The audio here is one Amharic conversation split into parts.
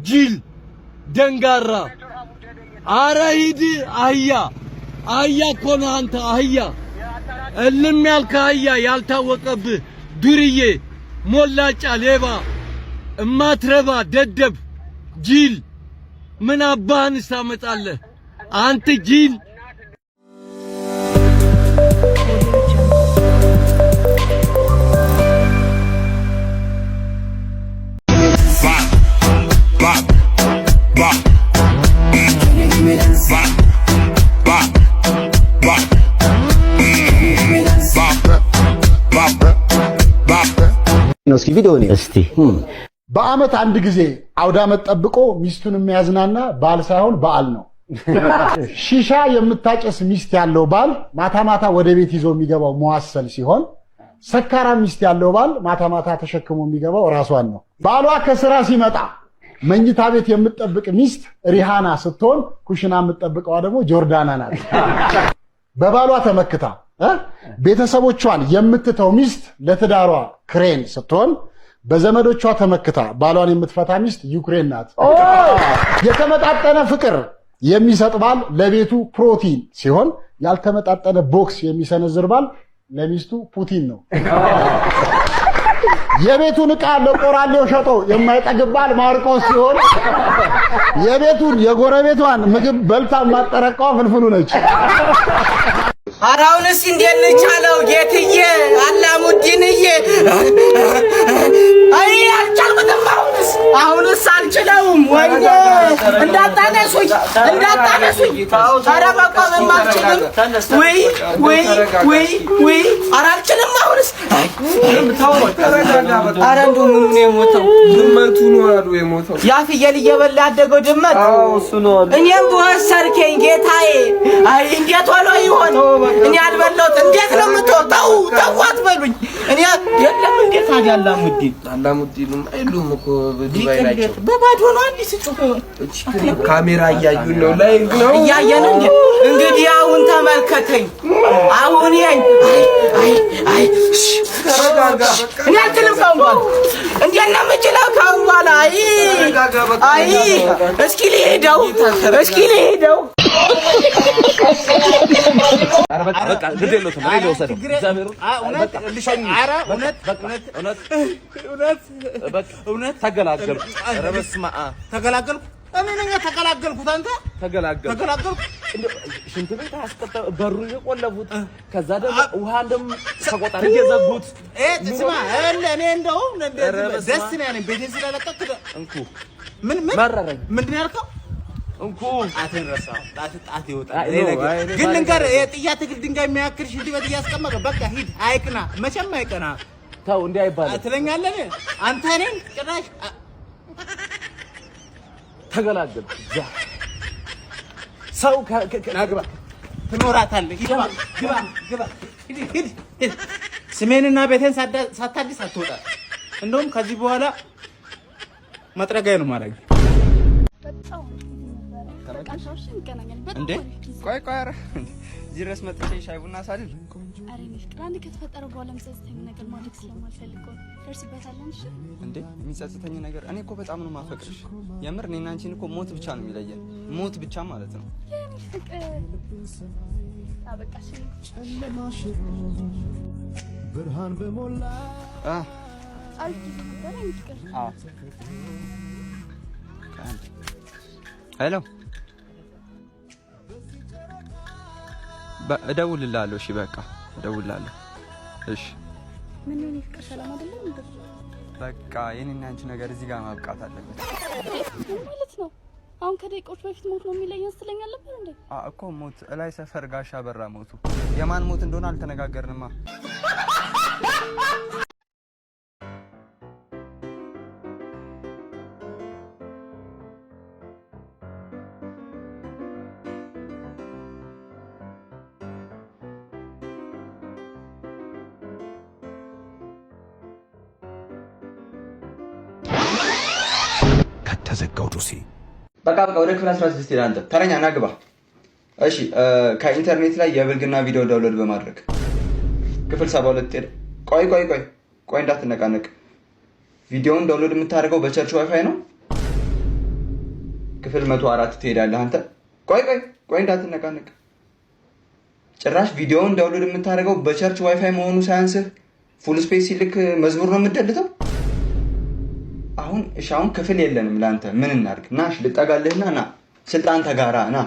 ጅል ደንጋራ፣ አረ ሂድ። አህያ አህያ እኮ ነህ አንተ አህያ፣ እልም ያልክ አህያ፣ ያልታወቀብህ ዱርዬ፣ ሞላጫ፣ ሌባ፣ እማትረባ ደደብ፣ ጅል። ምን አባህንስ ታመጣለህ አንተ ጅል? Bop, bop, bop, bop, bop, bop, bop, bop. ነው። እስኪ ቪዲዮ ነው። እስቲ። በአመት አንድ ጊዜ አውደ ዓመት ጠብቆ ሚስቱን የሚያዝናና ባል ሳይሆን በዓል ነው። ሺሻ የምታጨስ ሚስት ያለው ባል ማታ ማታ ወደ ቤት ይዞ የሚገባው መዋሰል ሲሆን ሰካራም ሚስት ያለው ባል ማታ ማታ ተሸክሞ የሚገባው ራሷን ነው። ባሏ ከስራ ሲመጣ መኝታ ቤት የምትጠብቅ ሚስት ሪሃና ስትሆን ኩሽና የምትጠብቀዋ ደግሞ ጆርዳና ናት። በባሏ ተመክታ ቤተሰቦቿን የምትተው ሚስት ለትዳሯ ክሬን ስትሆን በዘመዶቿ ተመክታ ባሏን የምትፈታ ሚስት ዩክሬን ናት። የተመጣጠነ ፍቅር የሚሰጥ ባል ለቤቱ ፕሮቲን ሲሆን ያልተመጣጠነ ቦክስ የሚሰነዝር ባል ለሚስቱ ፑቲን ነው። የቤቱን ዕቃ ለቆራሌው ሸጦ የማይጠግብ ባል ማርቆስ ሲሆን የቤቱን የጎረቤቷን ምግብ በልታ የማጠረቃዋ ፍልፍሉ ነች። ኧረ አሁንስ እንዴት ልቻለው ጌትዬ፣ አላሙዲንዬ? አይ አልቻልኩትም። አሁንስ አሁንስ አልችለውም። ወይኔ እንዳታነሱኝ፣ እንዳታነሱኝ። ኧረ መቆምም አልችልም። ውይ ውይ ውይ ውይ! ኧረ አልችልም አሁንስ። ኧረ እንደው ምኑ ነው የሞተው? ድመቱ ነው አሉ የሞተው። ያ ፍየል እየበላ ያደገው ድመት። እሱ ነው አሉ። እኔም በወሰድከኝ ጌታዬ። አይ እንዴት ሆኖ ይሆን? እኔ አልበላሁት። እንዴት ነው የምትወው? ተው ተው አትበሉኝ። እኔ የለም እንዴት ታዲያ አላሙዲን አላሙዲንም አይሉም እኮ ዱባይ ናቸው። በባዶ ነው አዲስ ጩህ። ካሜራ እያዩን ነው፣ live ነው። እያየን እንዴ? እንግዲህ አሁን ተመልከተኝ። አሁን ይኸኝ። አይ አይ አይ ተረጋጋ። እኔ አልችልም ካሁን በኋላ። እንዴት ነው የምችለው ካሁን በኋላ? አይ ተረጋጋ በቃ። አይ እስኪ ልሄደው፣ እስኪ ልሄደው። በቃ ግድ የለውም፣ እኔ ልወሰደው። እግዚአብሔርን እውነት ተገላገልኩ። ኧረ በስመ አብ። ተገላገልኩ። እኔ ነኝ የተገላገልኩት። አንተ ተገላገልኩ። ተገላገልኩ። እንደው ሽንት ቤት አስቀጠ በሩን የቆለፉት፣ ከዛ ደግሞ ውሃ እንደም ተቆጣሪ የዘጉት። ስማ እኔ እንደውም ደስ ነው ያለኝ ቤቴን ስለለቀቅክ። እንኩ። ምን ምን መረረኝ። ምንድን ነው ያልከው? እንኩ። ጣትን ረሳሁ። ጣት ጣት ይወጣል። አይ እኔ no፣ ነገር አይ እኔ ግን ባለጌ ልንገርህ፣ የጥያ ትግል ድንጋይ የሚያክል ሽንት ቤት እያስቀመጠ በቃ ሂድ። አይቅና፣ መቼም አይቅና። ተው እንዲህ አይባልም። ትለኛለህ አንተ እኔን ጭራሽ ተገላገልኩ። ሰው ና ግባ፣ ትኖራታለህ። ግባ ግባ ግባ፣ ሂድ ሂድ ሂድ። ስሜንና ቤቴን ሳታድስ አትወጣም። እንደውም ከዚህ በኋላ መጥረጊያ ነው ማድረግ። በጣም አሪፍ ጊዜ ነበረ። በቃ ሻውሽ እንገናኛለን። በጣም እንዴ አሪፍ ጊዜ። ቆይ ቆይ፣ ኧረ እዚህ ድረስ መጥቼ ሻይ ቡና ሳልል። ኧረ የኔ ፍቅር፣ አንድ ከተፈጠረ በኋላ የሚጸጽተኝ ነገር ማድረግ ስለማልፈልግ ነው። ደርስበታለን። እሺ። እንዴ የሚጸጽተኝ ነገር? እኔ እኮ በጣም ነው ማፈቅርሽ። የምር እኔና አንቺን እኮ ሞት ብቻ ነው የሚለየን፣ ሞት ብቻ ማለት ነው። የኔ ፍቅር በቃ እሺ። አሪፍ ጊዜ ነበረ የኔ ፍቅር። Hello፣ እደውልልሃለሁ። እሺ በቃ እደውልልሃለሁ። እሺ። ምን ነው የኔ ፍቅር፣ ሰላም አይደለም እንዴ? በቃ የኔና አንቺ ነገር እዚህ ጋር ማብቃት አለበት። ምን ማለት ነው? አሁን ከደቂቃዎች በፊት ሞት ነው የሚለየን ስትለኝ አልነበር እንዴ? እኮ ሞት እላይ ሰፈር ጋሻ በራ ሞቱ። የማን ሞት እንደሆነ አልተነጋገርንማ። ከተዘጋው ዶሴ በቃ በቃ፣ ወደ ክፍል 16 ሄደህ አንተ ተረኛ ና ግባ። እሺ፣ ከኢንተርኔት ላይ የብልግና ቪዲዮ download በማድረግ ክፍል 72 ሄደ። ቆይ ቆይ ቆይ ቆይ እንዳትነቃነቅ። ቪዲዮውን download የምታደርገው በ church WiFi ነው። ክፍል 104 ትሄዳለህ አንተ። ቆይ ቆይ ቆይ እንዳትነቃነቅ። ጭራሽ ቪዲዮውን download የምታደርገው በ church WiFi መሆኑ ሳያንስህ full space ሲልክ መዝሙር ነው የምትደልተው። አሁን እሺ፣ አሁን ክፍል የለንም ለአንተ፣ ምን እናድርግ? ና እሺ፣ ልጠጋልህና ና ስልጣን ተጋራ ና።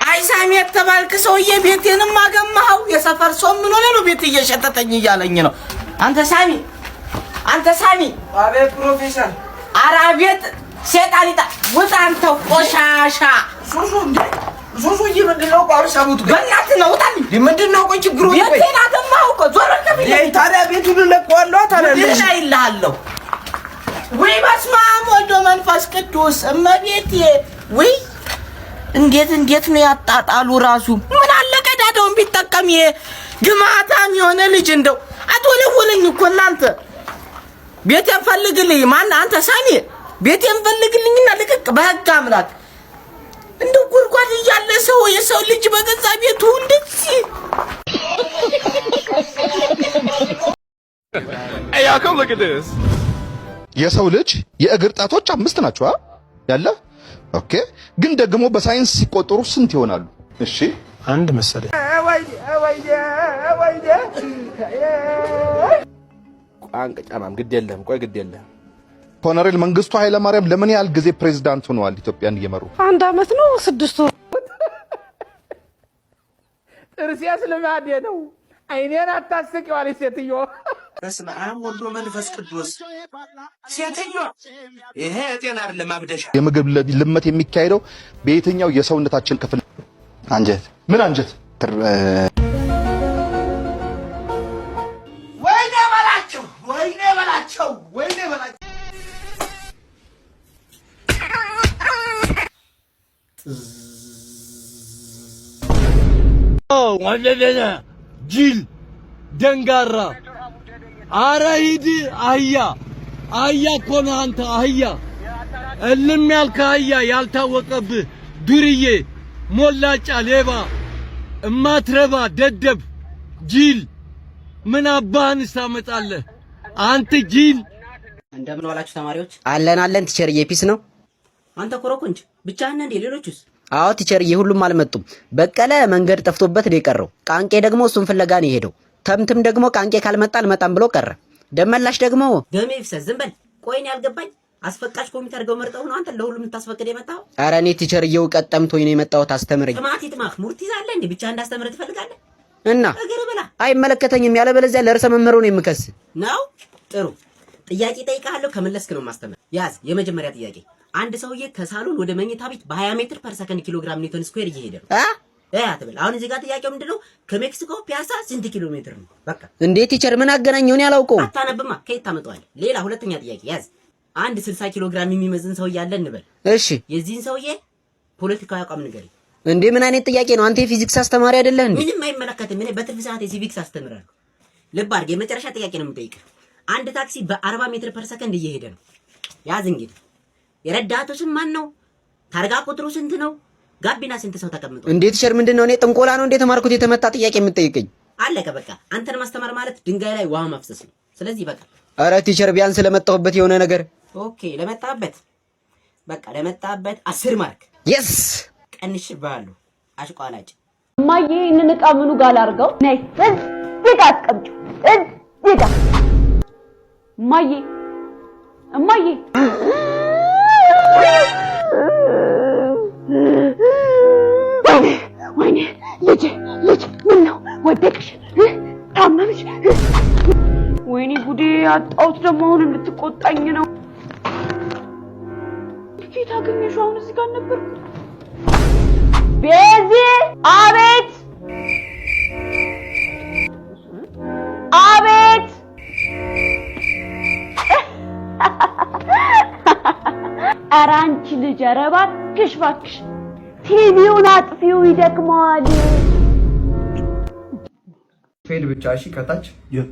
አይ ሳሚ የተባልክ ሰውዬ ቤቴንም አገማኸው። የሰፈር ሰው ምን ሆነ ነው ቤት እየሸተተኝ እያለኝ ነው። አንተ ሳሚ፣ አንተ ሳሚ! አቤት ፕሮፌሰር። ኧረ አቤት ሴጣን ይጣ ውጣ! አንተው ቆሻሻ! ሱሱ እንዴ ሱሱዬ፣ ምንድን ነው? ጳውሎስ አቡት በእናትህ ነው ውጣልኝ! ምንድን ነው? ቆይ ችግሩ ቤቴን አገማኸው እኮ፣ ዞር በል ከፊት ለፊት። ታዲያ ቤቱን እለቀዋለሁ። ታዲያ ምድር ላይ እልሃለሁ። ውይ በስመ አብ ወወልድ ወመንፈስ ቅዱስ እመቤቴ። ውይ እንዴት እንዴት ነው ያጣጣሉ ራሱ። ምን አለ ቀዳዳውን ቢጠቀም ይሄ ግማታም የሆነ ልጅ። እንደው አትወለወለኝ እኮ እናንተ። ቤቴን ፈልግልኝ። ማን አንተ ሳሚ፣ ቤቴን ፈልግልኝና ልቅቅ። በህግ አምላክ እንደው ጉድጓድ እያለ ሰው የሰው ልጅ በገዛ ቤቱ እንደዚህ Hey, y'all, come look at this. የሰው ልጅ የእግር ጣቶች አምስት ናቸው ያለ። Okay፣ ግን ደግሞ በሳይንስ ሲቆጠሩ ስንት ይሆናሉ? እሺ፣ አንድ መሰለኝ። አንቀጫማም፣ ግድ የለም። ቆይ ግድ የለም። ኮሎኔል መንግስቱ ኃይለማርያም ለምን ያህል ጊዜ ፕሬዝዳንት ሆነዋል ኢትዮጵያን እየመሩ? አንድ አመት ነው 6 ወር። ጥርሴስ ልማዴ ነው። አይኔን አታስቂው አለች ሴትዮ። በስመ አብ ወልድ መንፈስ ቅዱስ። ሴትዮ ይሄ ጤና አይደለም አብደሻ። የምግብ ልመት የሚካሄደው በየትኛው የሰውነታችን ክፍል? አንጀት። ምን አንጀት? ወይኔ በላቸው፣ ወይኔ በላቸው፣ ወይኔ በላቸው። ጅል ደንጋራ፣ አረ ሂድ አህያ፣ አህያ እኮ ነህ አንተ አህያ፣ እልም ያልክ አህያ፣ ያልታወቀብህ ዱርዬ፣ ሞላጫ፣ ሌባ፣ እማትረባ ደደብ፣ ጅል፣ ምን አባህንስ ታመጣለህ አንተ ጅል? እንደምን ዋላችሁ ተማሪዎች? አለን አለን teacher ዬ፣ peace ነው። አንተ ኮረኮንች ብቻህን እንዴ? ሌሎቹስ? አዎ teacher ዬ፣ ሁሉም አልመጡም። በቀለ መንገድ ጠፍቶበት ነው የቀረው። ቃንቄ ደግሞ እሱን ፍለጋ ነው የሄደው። ተምትም ደግሞ ቃንቄ ካልመጣ አልመጣም ብሎ ቀረ። ደመላሽ ደግሞ ደሜ ይፍሰስ። ዝም በል። ቆይ እኔ ያልገባኝ አስፈቃጅ ኮሚቴ አድርገው መርጠው ነው አንተ ለሁሉም ልታስፈቅድ የመጣኸው? ኧረ እኔ teacher ዬ እውቀት ጠምቶኝ ነው የመጣሁት፣ አስተምረኝ። ጥማት ይጥማህ። ሙርት ይዛለህ እንዴ? ብቻህን እንዳስተምርህ ትፈልጋለህ? እና እግር ብላ። አይመለከተኝም፣ ያለበለዚያ ለርዕሰ መምህሩ ነው የምከስ። ነው። ጥሩ ጥያቄ ጠይቃለሁ፣ ከመለስክ ነው ማስተምር። ያዝ። የመጀመሪያ ጥያቄ፣ አንድ ሰውዬ ከሳሎን ወደ መኝታ ቤት በ20 ሜትር per ሰከንድ ኪሎግራም ኒውተን square እየሄደ ነው። አ እ አትበል። አሁን እዚህ ጋር ጥያቄው ምንድነው? ከሜክሲኮ ፒያሳ ስንት ኪሎ ሜትር ነው? በቃ። እንዴ teacher፣ ምን አገናኘው? እኔ አላውቀውም። አታነብማ፣ ከየት ታመጣዋለህ? ሌላ ሁለተኛ ጥያቄ ያዝ። አንድ 60 ኪሎ ግራም የሚመዝን ሰውዬ አለ እንበል። እሺ። የዚህን ሰውዬ ፖለቲካዊ አቋም ንገረኝ። እንዴ ምን አይነት ጥያቄ ነው? አንተ የፊዚክስ አስተማሪ አይደለህ እንዴ? ምንም አይመለከትም። እኔ በትርፍ ሰዓት የ civics አስተምራለሁ። ልብ አድርግ። የመጨረሻ ጥያቄ ነው የምጠይቅህ። አንድ ታክሲ በ40 ሜትር per ሰከንድ እየሄደ ነው። ያዝ እንግዲህ፣ የረዳቱ ስም ማን ነው? ታርጋ ቁጥሩ ስንት ነው? ጋቢና ስንት ሰው ተቀምጦ? እንዴ teacher፣ ምንድን ነው? እኔ ጥንቆላ ነው እንዴ ተማርኩት? የተመታ ጥያቄ የምትጠይቀኝ? አለቀ በቃ። አንተን ማስተማር ማለት ድንጋይ ላይ ውሃ ማፍሰስ ነው። ስለዚህ በቃ። ኧረ teacher፣ ቢያንስ ለመጣሁበት የሆነ ነገር። Okay፣ ለመጣበት በቃ ለመጣበት 10 mark። Yes. ቀንሽ ባሉ አሽቋላጭ። እማዬ፣ ይህንን ዕቃ ምኑ ጋር ላድርገው? ነይ እዚህ ጋር አስቀምጪው። እዚህ ጋር። እማዬ፣ እማዬ፣ ወይኔ ወይኔ፣ ልጄ ልጅ፣ ምን ነው ወደቅሽ? ታመምሽ? ወይኔ ጉዴ፣ አጣሁት ደግሞ፣ አሁንም ልትቆጣኝ ነው። ኬት አገኘሽው? አሁን እዚህ ጋር ነበርኩ። ቤዚ! አቤት አቤት! ኧረ አንቺ ልጅ፣ ኧረ እባክሽ እባክሽ ቲቪውን አጥፊው፣ ይደክመዋል። Fade ብቻ እሺ፣ ከታች።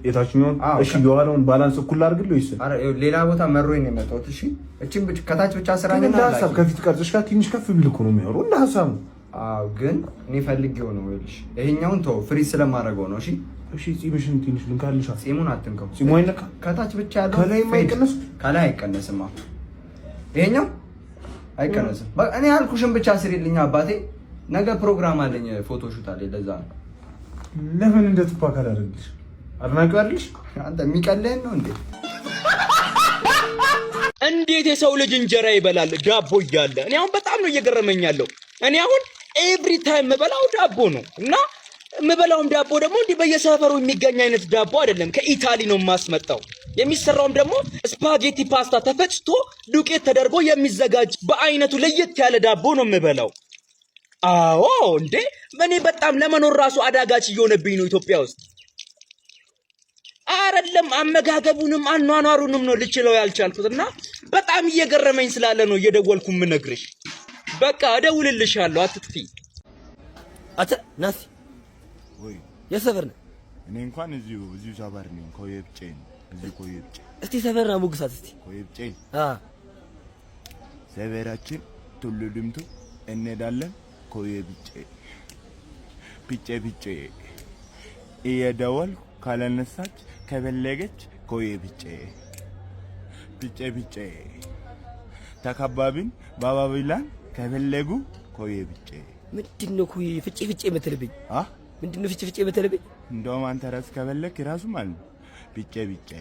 የታችኛውን? እሺ፣ የኋላውን balance እኩል አድርግልህ ወይስ? ኧረ ሌላ ቦታ መሮኝ ነው የመጣሁት። እሺ፣ እቺን ብቻ ከታች ብቻ ስራኝ። ግን እንደ ሀሳብ ከፊት ቀርጽሽ ጋር ትንሽ ከፍ ቢል እኮ ነው የሚያወሩ፣ እንደ ሀሳብ ነው። አዎ፣ ግን እኔ ፈልጌው ነው። ይኸውልሽ፣ ይሄኛውን ተው፣ freeze ስለማደርገው ነው። እሺ። እሺ ጺምሽን ትንሽ ልንካልሻ። ጺሙን አትንከው። ጺሙ አይነካ። ከታች ብቻ ያለው ከላይ አይቀነስ። ከላይ አይቀነስም። ይሄኛው አይቀነስም። በቃ እኔ ያልኩሽን ብቻ ስሪልኝ አባቴ። ነገ ፕሮግራም አለኝ፣ photo shoot አለኝ። ለዛ ነው። ለምን እንደ ቱፓክ አላደርግልሽ? አድናቂው አይደልሽ? አንተ የሚቀልህን ነው እንዴ? እንዴት የሰው ልጅ እንጀራ ይበላል ዳቦ እያለ? እኔ አሁን በጣም ነው እየገረመኝ ያለው። እኔ አሁን every time የምበላው ዳቦ ነው እና የምበላውም ዳቦ ደግሞ እንዲህ በየሰፈሩ የሚገኝ አይነት ዳቦ አይደለም። ከኢታሊ ነው የማስመጣው። የሚሰራውም ደግሞ ስፓጌቲ ፓስታ ተፈጭቶ ዱቄት ተደርጎ የሚዘጋጅ በአይነቱ ለየት ያለ ዳቦ ነው የምበላው። አዎ እንዴ፣ እኔ በጣም ለመኖር ራሱ አዳጋች እየሆነብኝ ነው ኢትዮጵያ ውስጥ። አይደለም አመጋገቡንም አኗኗሩንም ነው ልችለው ያልቻልኩት እና በጣም እየገረመኝ ስላለ ነው እየደወልኩ የምነግርሽ። በቃ እደውልልሻለሁ፣ አትጥፊ። አተ ናሲ፣ የት ሰፈር ነህ? እኔ እንኳን እዚሁ ሰፈር ነኝ። ኮዬ ብጬ ነው። እዚሁ ኮዬ ብጬ። እስቲ ሰፈርን አሞግሳት እስቲ። ኮዬ ብጬ ሰፈራችን ቱሉ ድምቱ እንሄዳለን። ኮዬ ብጬ ብጬ ብጬ እየደወልኩ ካላነሳች ከፈለገች ኮዬ ብጬ ብጬ ብጬ ተከባቢን ባባቢላን ከፈለጉ ኮዬ ብጬ። ምንድን ነው ኮዬ ፍጬ ፍጬ የምትልብኝ? ምንድን ነው ፍጬ ፍጬ የምትልብኝ? እንደውም አንተ ራስህ ከፈለክ ራሱ ማለት ነው ብጬ ብጬ።